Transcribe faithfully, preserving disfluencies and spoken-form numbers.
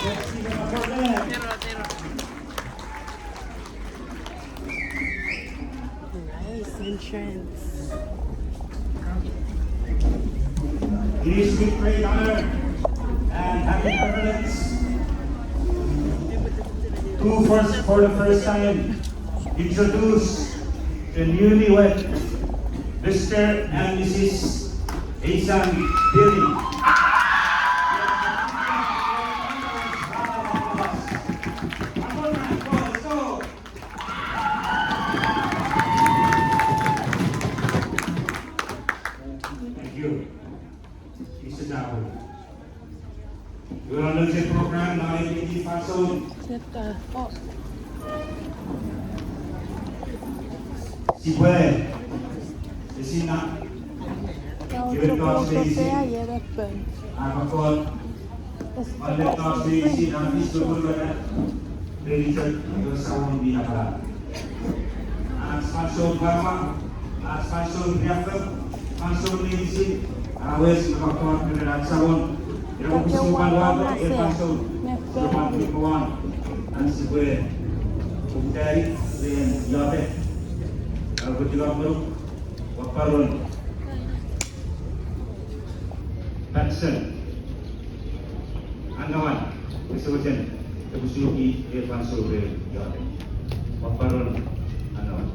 Nice entrance. It is with great honor and happy privilege to first, for the first time, introduce the newlywed Mister and Missus Eisan Piri. Thank you. Please sit down. Iwe non ach program non ach fansoun. Sit down. Oh. Sipwe esinna. Iwe non ach meinisin. Akakon. Mande ach meinisin a fis me pun mata. Meni chok ewe Samon mi napanap. Ach fansoun pwapwa, ach fansoun riaffou, fansoun meinisin, a wes me pwapwa ren ach Samon. Ina pwe sipwe pwan wato ei fansoun, sipwe pwan pwapwa an sipwe uputani ren iotek. Ina pwe tingor ngonuk, pwapwa ren Patson. Angawan, ese mochen, epwe suki ei fansoun ren iotek. Pwapwa ren Angawan.